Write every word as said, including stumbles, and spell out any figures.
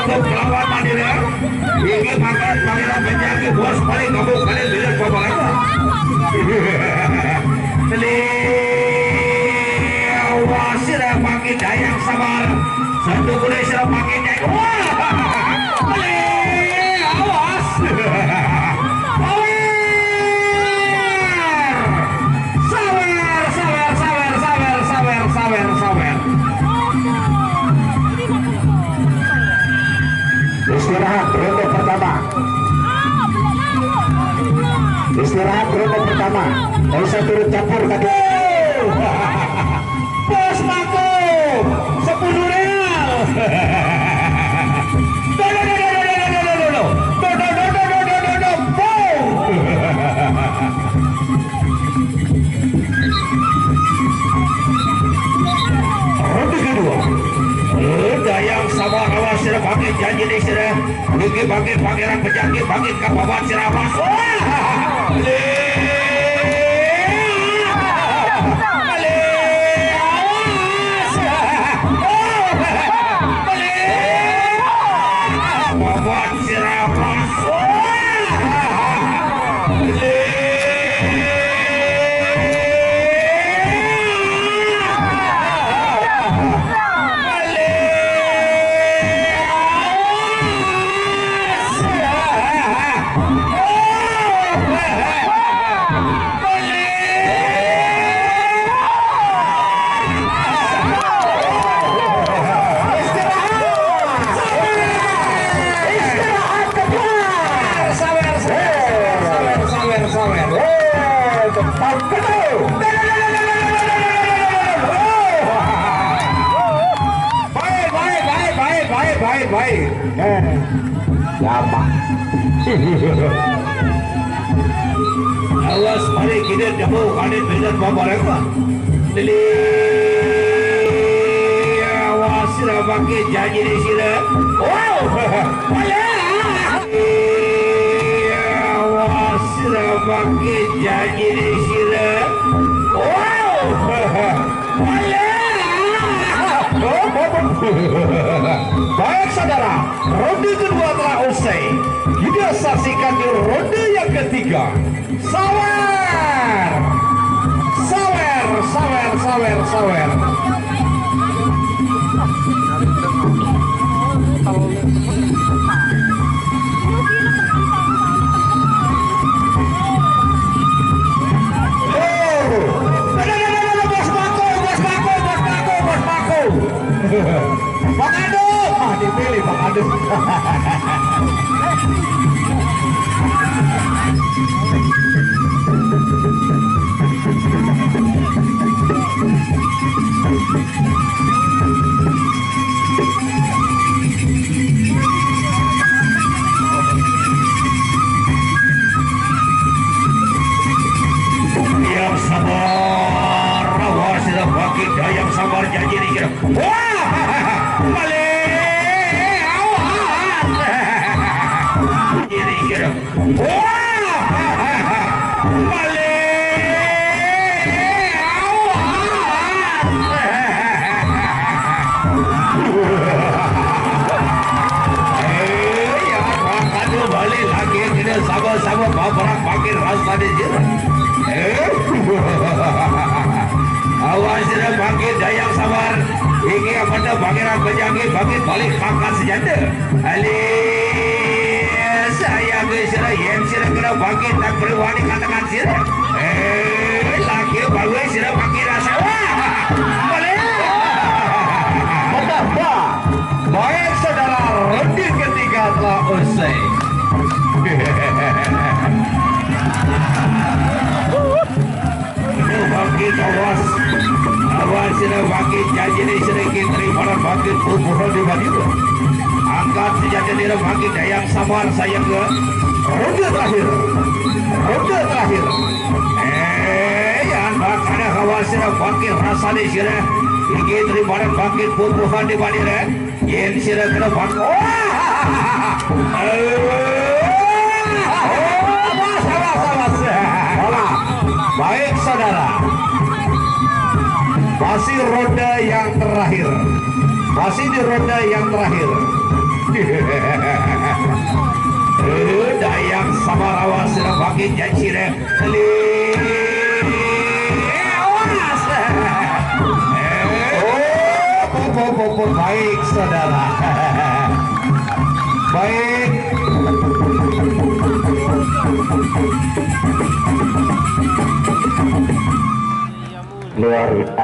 Kelawan Madura, iki pakai Pangeran Penjaki, bos paling kamu kalian lihat bapak. Liawasira pakai dayang sabar, satu kuda sira pakai dayang. Wah, liawas. Sawer, sawer, sawer, sawer, sawer, sawer, sawer. Istirahat ronde pertama. Istirahat ronde pertama. Nggak usah turut campur tadi. Bos Mako, sepuluh real. Dodo, dodo, dodo, dodo, dodo, dodo. Dodo, dodo, dodo, dodo, dodo, dodo. Boom. Ronde kedua. Ronde yang sama, awas sira pakai janji nih sira. Iki pakai Pangeran Penjaki, pakai kapawan sira, awas. Wah! Baik, baik, baik, baik, baik, baik. Eh, siapa? Awas, mari kita jauh, kami beda babareng. Lili, awas, sira pakai janji di sira. Wow, alah. Awas, sira pakai janji di sira. Wow, alah. Baik, saudara, ronde kedua telah usai. Kita saksikan di ronde yang ketiga. Sawer! Sawer, sawer, sawer, sawer. Oh. Bos Mako, Bos Mako, Bos Mako, Bos Mako. Pak Ado, ah, dipilih Pak Ado. Yang sabar, awas, sira pakai dayang sabar, janji nih kira. Wah, balik, awas. Janji nih kira. Wah, balik, awas. Eh, ya, Pak Ado balik lagi, kita sama-sama baperan makin rasa di sini. Eh? Awas, sira pakai dayang sabar. Iki apa dah Pangeran Penjaki, pakai balik pangkat senjata. Alis, saya ke sira, yen sira kena pakai tak berwani katakan sira. Eh, lagi bagus sira pakai rasa. Wah, boleh. Betapa. Baik, saudara, ronde ketiga telah usai. Bangkit, awas. Awas, sira bangkit, janji nih sedikit, terima bangkit, kuburan di Madura. Angkat senjata, sira bangkit, dayang sabar, saya ke ronde terakhir. Ronde terakhir. Eh, yang bakal khawatir, bangkit, rasa nih, sira. Iki terima bangkit, kuburan di Madura. Yen sira kena bak-, wah! Awas, awas, awas. Salah. Baik, saudara. Masih ronde yang terakhir. Masih di ronde yang terakhir. Eh, dayang Samarawa sudah pakai janji deh. Awas. Eh, oh, oh, oh, oh, oh, baik, saudara. Baik. Luar biasa.